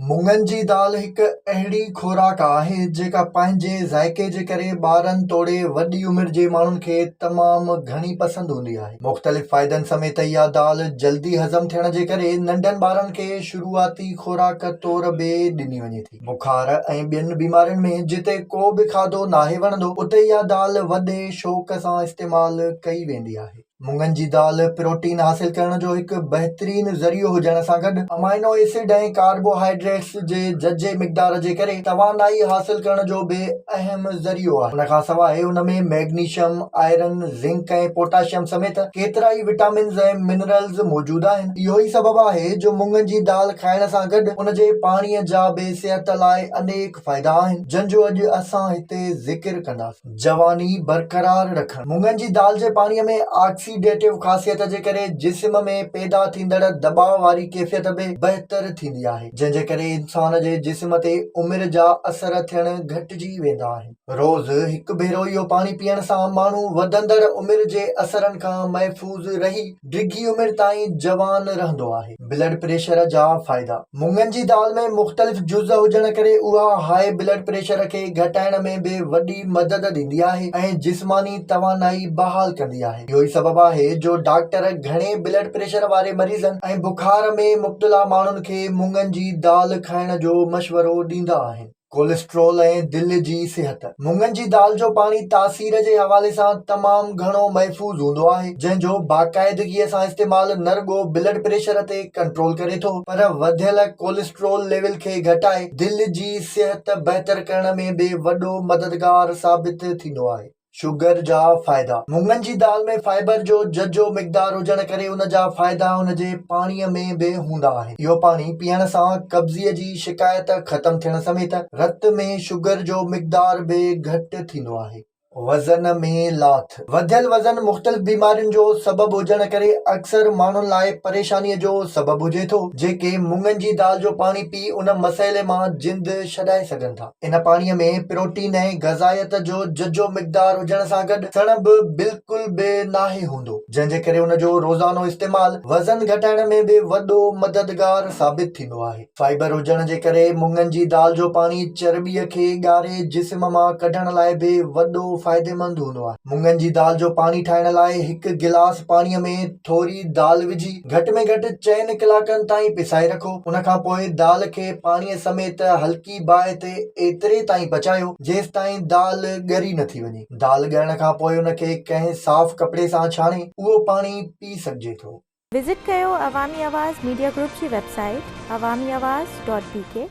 مڱن جي دال هڪ اهڙي خوراڪ آهي جيڪا پنهنجي ذائقي جي ڪري ٻارن توڙي وڏي عمر جي ماڻهن کي تمام گهڻي پسند هوندي آهي. مختلف فائدن سميت اها دال جلدي هضم ٿيڻ جي ڪري ننڍن ٻارن کي شروعاتي خوراڪ طور به ڏني وڃي ٿي. بخار ۽ ٻين بيمارين ۾ جتي ڪو به کاڌو ناهي وڻندو اتي اها دال وڏي شوق سان استعمال ڪئي ويندي آهي. مڱن جي دال پروٽين حاصل ڪرڻ جو هڪ بهترين ذريعو هجڻ سان گڏ امائنو ايسڊ ۽ ڪاربوهائيڊريٽس جي ججهي مقدار جي ڪري توانائي حاصل ڪرڻ جو به اهم ذريعو آهي. ان کان سواء ان ۾ ميگنيشم، آئرن، زنڪ ۽ پوٽاشيم سميت ڪيترائي وٽامنز ۽ منرلز موجود آهن. اهو ئي سبب آهي جو مڱن جي دال کائڻ سان گڏ ان جي پاڻي جا به صحت لاء انيڪ فائدا آهن جن جو اڄ اسان هتي ذڪر ڪنداسين. جواني برقرار رکڻ. مڱن جي دال جي پاڻي ۾ آڪسيڊيٽو خاصيت جي ڪري جسم ۾ پيدا ٿيندڙ دٻاء واري ڪيفيت به بهتر ٿيندي آهي، جنهن جي ڪري انسان جي جسم تي عمر جا اثر ٿيڻ گهٽجي ويندا آهن. روز هڪ ڀيرو اهو پاڻي پيئڻ سان ماڻهو وڌندڙ عمر جي اثرن کان محفوظ رهي ڊگهي عمر تائين جوان رهندو آهي. بلڊ پريشر جا فائدا، مڱن جي دال ۾ مختلف جز هجڻ ڪري اها هاء بلڊ پريشر کي گهٽائڻ ۾ به وڏي مدد ڏيندي آهي ۽ جسماني توانائي بحال ڪندي آهي. اهو ئي سبب آهي جو ڊاڪٽر گهڻي بلڊ پريشر واري مريضن ۽ بخار ۾ مبتلا ماڻهن کي مڱن جي دال کائڻ جو مشورو ڏيندا آهن. ڪوليسٽرول ۽ دل جي صحت، مڱن جي دال جو پاڻي تاثير جي حوالي سان تمام گهڻو محفوظ هوندو آهي، جنهن جو باقاعدگيء سان استعمال نه رڳو بلڊ پريشر تي ڪنٽرول ڪري ٿو، پر وڌيل ڪوليسٽرول ليول کي گهٽائي دل جي صحت بهتر ڪرڻ ۾ به وڏو مددگار ثابت ٿيندو آهي. شگر جا فائدا، مڱن جي دال ۾ فائبر جو ججهو مقدار هجڻ ڪري ان جا فائدا ان جي پاڻي ۾ به هوندا آهن. اهو پاڻي پيئڻ سان قبضيء جي شڪايت ختم ٿيڻ سميت رت ۾ شگر جو مقدار به گهٽ ٿيندو آهي. وزن ۾ لاٿ، وڌيل وزن مختلف بيمارين جو سبب هجڻ ڪري اڪثر ماڻهن لاء پريشانيء جو سبب هجي ٿو، جيڪي مڱن جي دال جو پاڻي پي ان مسئلي مان جند ڇڏائي سگهن ٿا. ان پاڻيء ۾ پروٽين ۽ غذائيت جو ججهو مقدار هجڻ سان گڏ سڻڀ بلڪل به ناهي هوندو، جنهن جي ڪري ان جو روزانو استعمال وزن گهٽائڻ ۾ به وڏو مددگار ثابت ٿيندو آهي. فائبر هجڻ جي ڪري مڱن جي دال جو پاڻي چرٻيء کي ڳاري جسم مان ڪڍڻ لاء به وڏو فائديمند هوندو آهي. مڱن جي دال جو پاڻي ٺاهڻ لاء هڪ گلاس پاڻيء ۾ ٿوري دال وجهي گهٽ ۾ گهٽ چئن ڪلاڪن تائين پسائي رکو. ان کان پوء دال کي پاڻيء سميت هلڪي باهه تي ايتري تائين پچايو، جيستائين دال ڳري نه ٿي وڃي. دال ڳرڻ کان پوء ان کي ڪنهن صاف ڪپڙي سان ڇاڻي اهو پاڻي پي سگهجي ٿو. وزٽ ڪيو عوامي آواز ميڊيا گروپ جي website Awami Awaz dot B K.